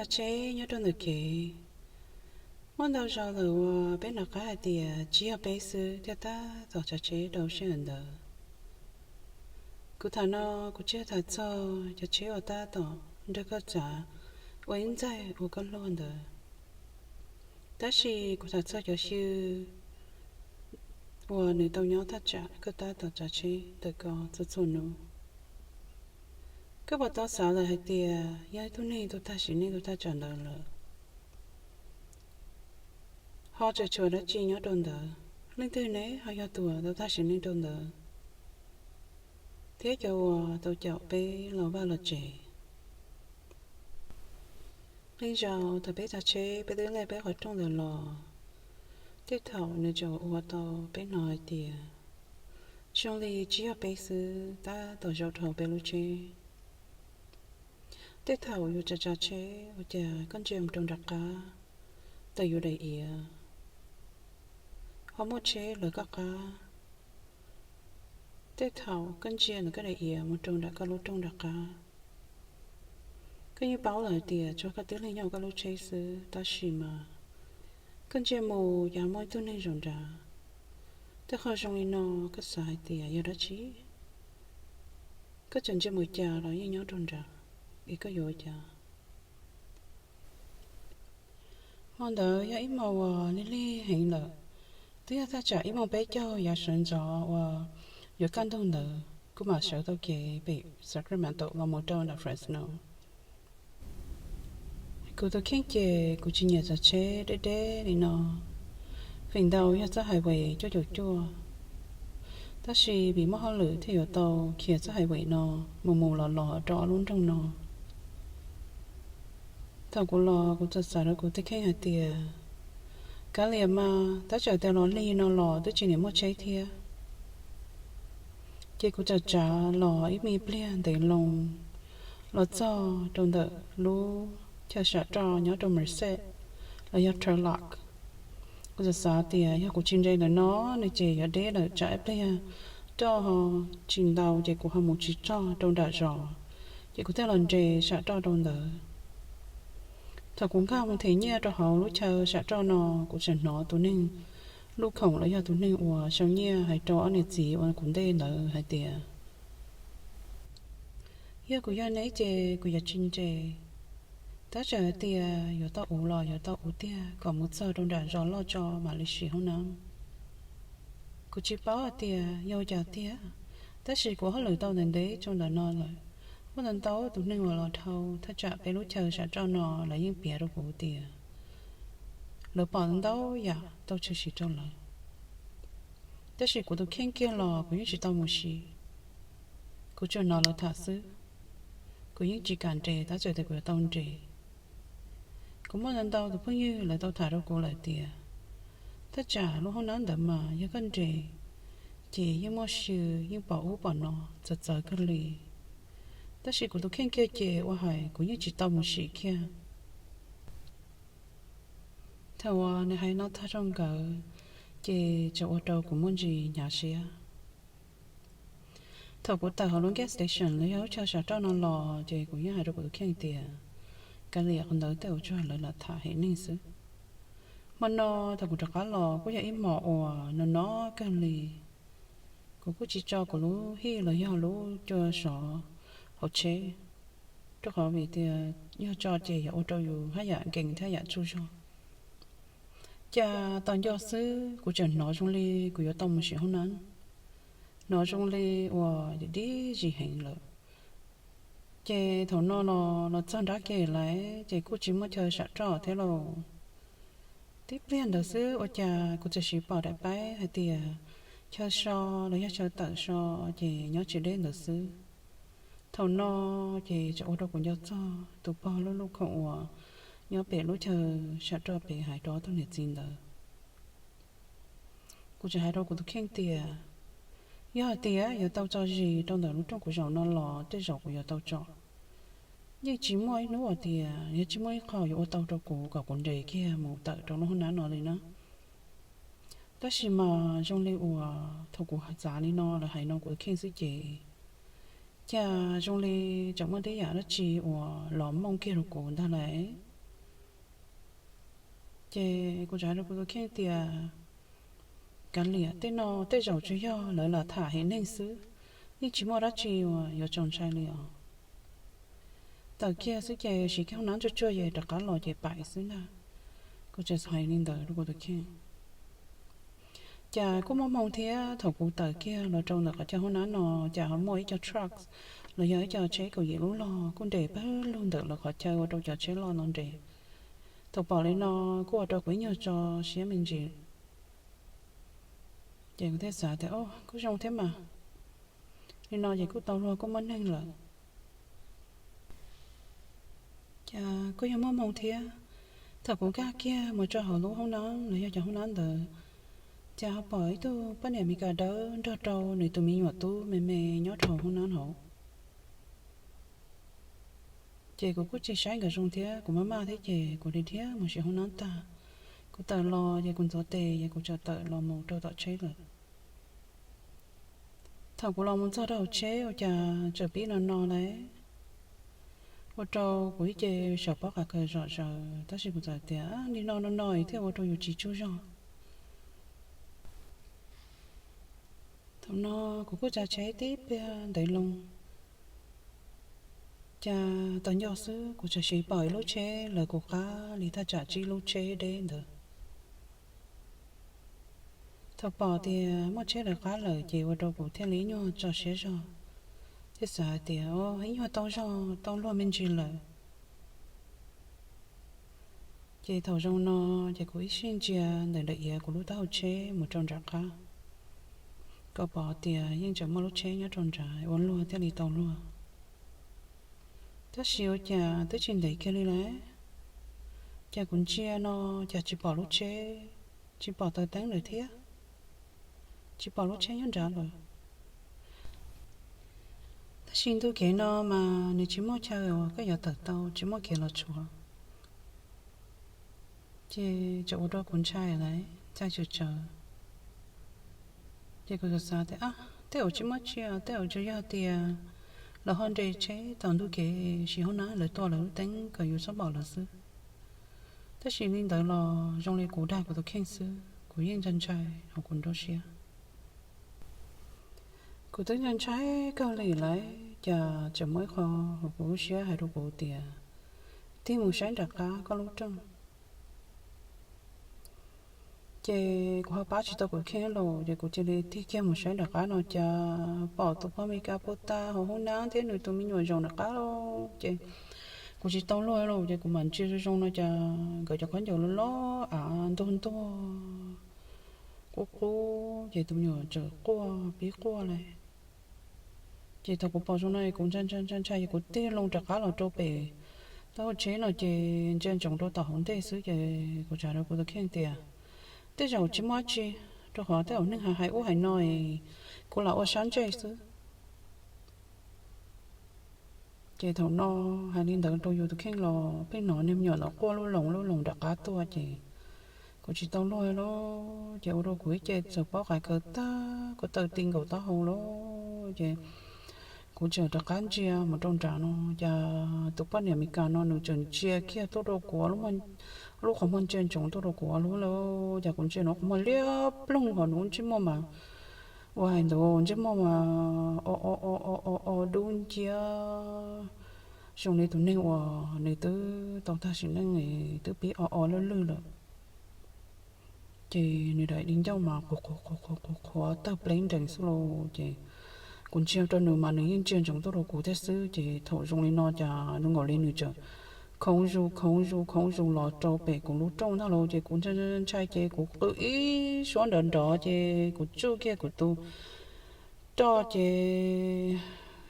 tsav tsheb nyob rau ntawm kev. Muaj ntau zaus lawm uas peb hnov qab hais tias tsis yog peb xwb thiaj tab tom tsav tsheb rau sij hawm ntawd. Kuv tham no kuv tsis tham txog cov tsheb uas tab tom nrog koj tsav ua ib ntxaig ua koj luag ntawd, tab sis kuv tham txog cov xyw uas nws tau nyob thaj tsam koj tab tom tsav tsheb ntawm ko txhua txhua hnub. Koj puas tau xav lawm hais tias yog ib tug neeg tuag tag sim neej tuag thaj tsam ntawd lawm, ho tseem tshuav dab tsi nyob rau ntawd? Leej twg ne ho yog tus uas tau tag sim neej rau ntawd, thiab cov uas tau caum peb los vaj los tsev? Leej zaus thaum peb tsav tsheb peb twb lej peb qhov rooj ntawd los, tej thaum nws tseem ua tau peb hnov hais tias zoo li tsis yog peb xwb tab tom zaum rau hauv peb lub tsheb. Tej thaum yus tsav tsav tsheb ua cas koj ntsia mus rau nram qab, tawm yus daim iav, ho muaj tsheb lawv koj qab. Tej thaum koj ntsia ntawm koj daim iav mus rau nram koj lub rooj nram qab, koj yeej paub lawm hais tias tsuas koj tib leeg nyob hauv koj lub tsheb xwb, tab sis mas koj ntsia mus cas muaj ib tug neeg zaum nrad. Tej qho zoo li no koj xav hais tias yog dab tsi? Koj tseem ntsia mus cas los yeej nyob rau nrad, es koj yuav ua cas? Hmo ntawd yog ib hmo uas lig lig heev lawm, twb yog thaj tsam ib moos peb caug yav sawv ntxov uas yuav kaj ntug ntawd kuv mam sawv tau kev pem Sacramento los mus rau nram Fresno. Kuv tus kheej ces kuv tsis nyiam tsav tsheb deb deb li no, feem ntau yog txoj highway cuaj caum cuaj, tab sis vim muaj hauj lwm thiaj yuav tau khiav txoj highway no mus mus los los rau ob lub nroog no. Thaum kuv los kuv txawm xav rau kuv tus kheej hais tias, kav liam mas, tab txawm tias los lig no los twb tsis niam muaj tsheb thiab. Ces kuv txawm tsav los ib me pliag ntev loo, los txog rau ntawm lub chaw sam roj nyob rau Merced los yog Turlock. Kuv txawm xav tias yog kuv tsis nres ntawm no no ces yuav deb lawm tsam ib pliag roj ho tsis ntau ces kuv ho mus tsis txog rau nram zos, ces kuv thiaj los nres sam roj rau ntawd. Thaum kuv nkag mus them nyiaj rau hauv lub chaw sam roj no, kuv tseem hnov tus neeg lub khoom los yog tus neeg uas sau nyiaj hais rau ob niam txiv uas kuv ntej ntawd hais tias, yog kuv yog neb ces kuv yuav tsis nres, tab txawm hais tias yuav tau uv los yuav tau uv tiag kom mus txog rau nram zos loj tso mam li sim hoob nab. Kuv tsis paub hais tias yog ua cas tiag, tab sis kuv hauj lwm tau ntev ntev rau ntawm no lawm, muaj ntau ntau tus neeg uas los dhau thaj tsam peb lub chaw sam roj no lawv yeej piav rau kuv tias lawv pom ntau yam tau tshwm sim rau lawv. Tab sis kuv tus kheej kiag los kuv yeej tsis tau mus sim. Kuv tsuas hnov lawv tham xwb, kuv yeej tsis kam nres tab txawm tias kuv yuav tau nres. Kuv muaj ntau ntau tus phooj ywg lawv tau tham rau kuv lawm tias thaj tsam lub hoob nab ntawd mas yog koj nres ces yeej muaj xyw, yeej pom ub pom no txawv txawv kawg li. Tab sis kuv tus kheej kiag ces ua hais kuv yeej tsis tau mus sim kiag. Thaum uas nws hais no tag rau nkawd, ces tseem ua rau kuv muaj ntsis hnyav siab. Thaum kuv tawm hauv lub gas station los yog lub chaw sam roj no los, ces kuv yeej hais rau kuv tus kheej tias, kav liam, qhov ntawd tej uas tsuas lawv lam tham hem neeg xwb. Hmo no thaum kuv rov qab los kuj yog ib hmos uas no no kawg li. Kuv kuj tsis tso kuv lub hij los yog lub cua sov hauv tsheb, rau qhov vim tias yog tso ces yuav ua rau yus haj yam nkees thiab yam tsaug zog. Cas tos nco xwb kuv tseem hnov zoo li kuv yuav tau mus sim hoob nab, hnov zoo li uas dib zis heev lawm. Ces thaum no los los txog nrab ke lawm ces kuj tsis muaj chaw sam roj thiab lauj. Tib pliag ntawd xwb ua cas kuv txawm siv pom daim paib hais tias chaw so los yog chaw tawm so ces nyob tsis deb ntawd xwb. Thaum no ces tseem ua rau kuv nco txog tus pog lub lub khoom uas nyob pem lub chaw sam roj pem hais rau ob tug niam txiv ntawd. Kuv tseem hais rau kuv tus kheej tias, yog hais tias yuav tau tso zis rau ntawm lub rooj kuv zaum no los tej zaum kuv yuav tau tso. Yeej tsis muaj ib hnub uas tias yog tsis muaj ib qho yuav ua tau rau kuv kom kuv nres kiag mus tawm rau lub hoob nab no li na. Tab sis mas zoo li uas thaum kuv txav li no lawv hais no kuv tus kheej xwb ces, cas zoo li tseem muaj tej yam dab tsi uas los mooj kiag rau kuv ntag lauj. Ces kuv txawm hais rau kuv tus kheej tias, kav liam, tej no tej zaum tsuas yog lawv lam tham heev neeg xwb, yeej tsis muaj dab tsi uas yuav txaus ntshai li os. Tawm kiag xwb ces siv kiag hoob nab tsuag tsuag ces rov qab los ces paim xwb ntag. Kuv txawm hais li ntawd rau kuv tus kheej. Cas kuj muaj hmoo thiab, thaum kuv tawm kiag los rau ntawm qhov chaw hoob nab no, cas ho muaj ib co trucks los yog ib co tsheb kaum yim lub log kuj nres pawg lug ntawm lawv qhov chaw ua rau cov tsheb loj no nres. Thaum pom li no kuj ua rau kuv ib nyuag tso siab me ntsis. Ces kuv thiaj xav tias, o, kuj zoo thiab mas, li no ces kuj tau luag kuj muaj neeg lawm. Cas kuj yog muaj hmoo thiab, thaum kuv nkag kiag mus rau hauv lub hoob nab los yog cov hoob nab ntawd, cas ho pom ib tug poj niam Meskas dawb nrog rau nws tus me nyuam tub me me nyob rau hauv hoob nab hauv. Ces kuv kuj tsis saib nkawd zoo thiab, kuv maj maj thiab ces kuv dhia dhia mus siv hoob nab tag. Kuv tawm los ces kuv ntxuav tes ces kuv txawm tawm los mus rau tom tsheb lawm. Thaum kuv los mus txog rau hauv tsheb ua cas txawm pib no no lawm, ua rau kuv ib ce saum pob qa kawg zom zaws, tab sis kuv txawm tias, li no no no thiaj ua rau yus tsis tsaug zog. Thaum no kuv kuj tsav tsheb tib pliag ntev loo, cas tau nco xwb kuv txawm sim pom ib lub tsheb lawv kuv qab li thaj tsam tsib lub tsheb deb ntawd. Thaum pom tias muaj tsheb lawv qab lawm ces ua rau kuv thiaj li ib nyuag tso siab zog, thiaj xav hais tias, o, ib nyuag tau zog tau luag me ntsis lawm. Ces thaum zoo no ces kuv ib sij ntsia ntawm nram iav kuv lub taub hau tsheb mus rau nram qab, kom pom tias yeej tseem muaj lub tsheb nyob rau nrad ua luag thiaj li tau luag. Tab sis ua cas twb tsis ntev kiag li lawm, cas kuv ntsia no cas tsis pom lub tsheb, tsis pom taws teeb lawm thiab, tsis pom lub tsheb nyob nrad lawm. Tab sis ntu kev no mas nws tsis muaj chaw uas koj yuav tawm tau, tsis muaj kev los tshuav. Ces txawm ua rau kuv ntshai lawm, ntshai tsawv tsawv. Ces kuv xav xav tias, a, tej zaum tsis muaj tsi, tej zaum tsuas yog tias lawv ho nres tsheb tom ntug kev siv hoob nab lawv tua lawv lub teeb kom yus txhob pom lawv xwb. Tab sis li ntawd los zoo li kuv dag kuv tus kheej xwb, kuv yeej ntshai ntshai hauv kuv nruab siab. Kuv twb ntshai ntshai kawg li lawm, cas tseem muaj ib qho hauv kuv lub siab hais rau kuv tias, tig mus saib nram qab koj lub rooj. Ces kuv ho pab tsis tau kuv kheej lawm, ces kuv cia li tig kiag mus saib nram qab no cas pom tus poj Meskas puag ta hauv hoob nab thiab nws tus me nyuam zaum nram qab lawm. Ces kuv tsis tau luag lawm, ces kuv mam ntsia zoo zoo no cas nkawd cov khaub ncaws loj loj av ntuag ntuag qub qub, ces tus me nyuam tseem quaj pib quaj lawm. Ces thaum kuv pom zoo no kuv ntshai ntshai ntshai ntshai, ces kuv tig loo rov qab los rau pem taub hau tsheb no ces ntsia ntsoov rau tom hauv ntej xwb, ces kuv txawm hais rau kuv tus kheej tias, tej zaum tsis muaj dab tsi, rau qhov tej zaum neeg hais hais ub hais no, kuv lam ua sab ntsej xwb. Ces thaum no hais li ntawd rau yus tus kheej los pheej hnov niag me nyuam ntawd quaj lub loos lub loos nram qab tuaj, ces kuv tsis tau luag lawm, ces ua rau kuv ib ce txawm paub qais kawg tag, kuv tawm ti nkaus taub hau lawm, ces kuv txawm rov qab ntsia mus rau nram no, cas tus poj niam Meskas no nws txawm ntsia kiag tuaj rau kuv, lub qhov muag ntsia ntsoov tuaj rau kuv lub lawm, cas kuv ntsia nws qhov muag liab ploog, hos nws lub ntsej muag mas ua hais ntawd ntsej muag mas o o o o o dub nciab, zoo li tus neeg uas nws twb tau tag sim neej, twb pib o o lwj lwj lawm. Ces nws daim di ncauj mas qhuav qhuav qhuav qhuav qhuav tawg pleb nrees xwb lauj. Ces kuv ntsia rau nws mas nws yeej ntsia ntsoov tuaj rau kuv thiab xwb. Ces thaum zoo li no cas zoo nkaus li nws txawm khoov zus khoov zus khoov zus los rau pem kuv lub rooj ntag lauj. Ces kuv ntshai ntshai ces kuv qw ib suab nrov nrov ces kuv tsuj kiag kuv tus roj ces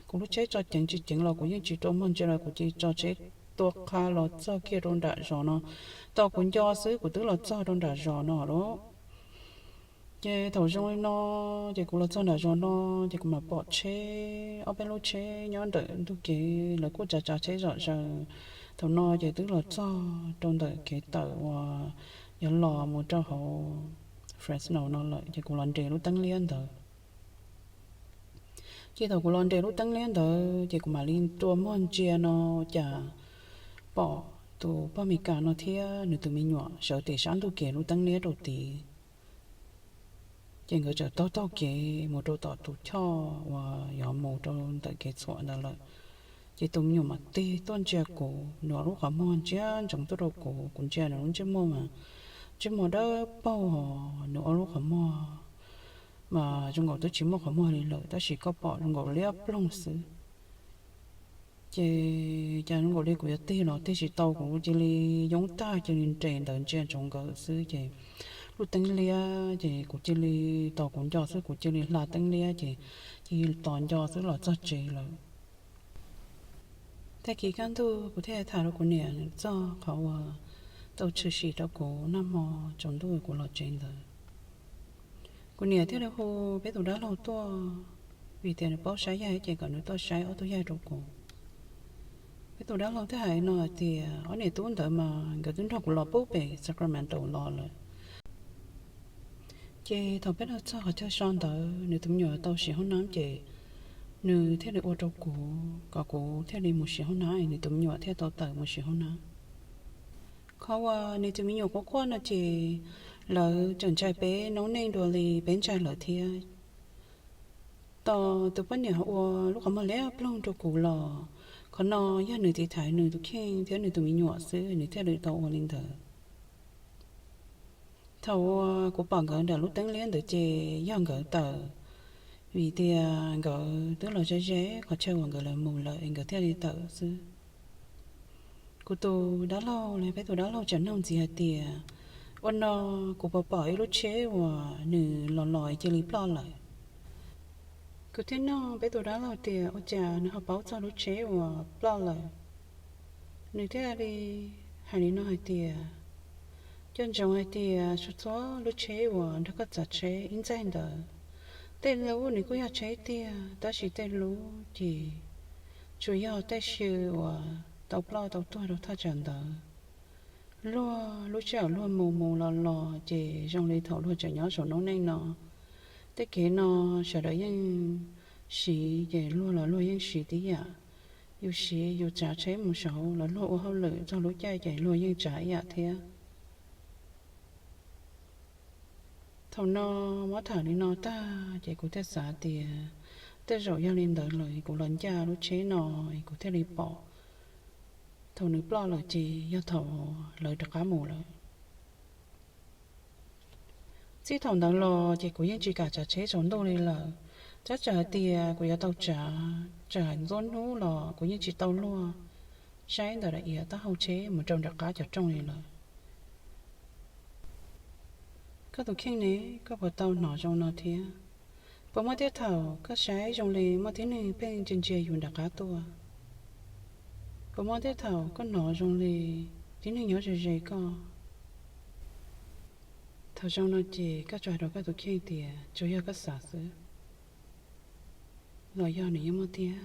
kuv lub tsheb tso ceev tsis ceev los kuv yeej tsis rua muag ntsia los kuv cia tso tsheb tua qha los txog kiag rau nram zos no. Tau kuv nco xwb kuv twb los txog rau nram zos no lauj. Ces thaum zoo li no ces kuv los txog nram zos no ces kuv mam pom tsheb, ob peb lub tsheb nyob ntawm ntug kev, lawv kuj tsav tsav tsheb zom zaws. Thaum no ces twb los txog rau ntawm kev tawm uas yuav los mus rau hauv Fresno no lawm, ces kuv los nres lub teeb liab ntawd. Ces thaum kuv los nres lub teeb liab ntawd ces kuv mam li rua muag ntsia no cas pom tus poj Mes Kas no thiab nws tus me nyuam sawv tes sab ntug kev lub teeb liab rau tid. Ces nkawd txawm taug taug kev mus rau tom tus choj uas yuav mus rau ntawm kev txhuam ntawd lawm. Ces tus me nyuam mam tig tuaj ntsia kuv, nws ua lub qhov muag ntsia ntsoov tuaj rau kuv, kuv ntsia nws lub ntsej muag mas ntsej muag dawb paug, nws ua lub qhov muag mas zoo nkaus twb tsis muaj qhov muag li lawm, tab sis koj pom zoo nkaus liab ploog xwb. Ces cas zoo nkaus li kuv yuav tig los tig tsis tau, kuv cia li yoob tag cia li nres ntawd ntsia ntsoov nkawd xwb. Ces lub teeb liab ces kuv cia li, tos kuv nco xwb, kuv cia li hla teeb liab ces cia li tos nco xwb los txog tsev lawm. Tag kis kaj ntug kuv thiaj tham rau kuv niam txog qhov uas tau tshwm sim rau kuv nag hmo tsaus ntuj kuv los tsev ntawd. Kuv niam thiaj li hu peb tus dab laug tuaj, vim tias nws paub saib yaig ces kom nws tuaj saib ob tug yaig rau kuv. Peb tus dab laug thiaj hais no hais tias ob niam tub ntawd mas nkawd twb nrog kuv los pub pem Sacramento los lawm. Ces thaum peb los txog qhov chaw so ntawd nws tus me nyuam tau sim hoob nab ces nws thiaj li ua rau kuv kom kuv thiaj li mus sim hoob nab, nws tus me nyuam thiaj tau tawm mus sim hoob nab. Qhov uas nws tus me nyuam quaj quaj no ces lawv tseem ntshai peb noob neej dua li peb ntshai lawv thiab. Tos tus poj niam ua lub qhov muag liab ploog rau kuv los, qhov no yog nws tiv thaiv nws tus kheej thiab nws tus me nyuam xwb nws thiaj li tau ua li ntawd. Thaum uas kuv pom nkawd nram lub teeb liab ntawd ces yog nkawd tawm, vim tias nkawd twb los ze ze qhov chaw uas nkawd lawv mus lawm es nkawd thiaj li tawm xwb. Kuv tus dab laug los peb tus dab laug tseem nug ntxiv hais tias, ua no kuv puas pom ib lub tsheb uas nws los los cia li ploj lawm? Kuv thiaj nug peb tus dab laug tias ua cas nws ho paub txog lub tsheb uas ploj lawm. Nws thiaj li hais li no hais tias, coj ntsoov hais tias txhua txhua lub tsheb uas nrog koj txav tsheb ib ntxaig ntawd, tej lub nws kuj yog tsheb tiag, tab sis tej lub ces tsuas yog tej xyw uas tau ploj tau tuag rau thaj tsam ntawd. Luag lub sij hawm luag mus mus los los ces zoo li thaum luag tseem nyob saum noob neej no, tej kev no sawv daws yeej siv ces luag los luag yeej siv tib yam. Yus siv yus tsav tsheb mus saud los luag ua hauj lwm txog lub caij ces luag yeej tsav ib yam thiab. Thaum no muab tham li no tag ces kuv thiaj xav tias tej zaum yog li ntawd lawm kuv los ncaj lub tsheb no es kuv thiaj li pom. Thaum nws ploj lawm ces yog thaum lawv rov qab mus lawm. Txij thaum ntawd los ces kuv yeej tsis kam tsav tsheb tsaus ntuj li lawm. Tab txawm hais tias kuv yuav tau tsav, tsav ntxuav hnub los kuv yeej tsis tau luag saib ntawm daim iav taub hau tsheb mus rau nram qab cov rooj li lawm. Koj tus kheej ne, koj puas tau hnov zoo no thiab? Puas muaj tej thaum koj saib zoo li muaj tib neeg pheej ntsia ntsia yus nram qab tuaj? Puas muaj tej thaum koj hnov zoo li tib neeg nyob ze ze koj? Thaum zoo no ces koj tsuas hais rau koj tus kheej tias tsuas yog koj xav xwb, los yog nws yeej muaj tiag?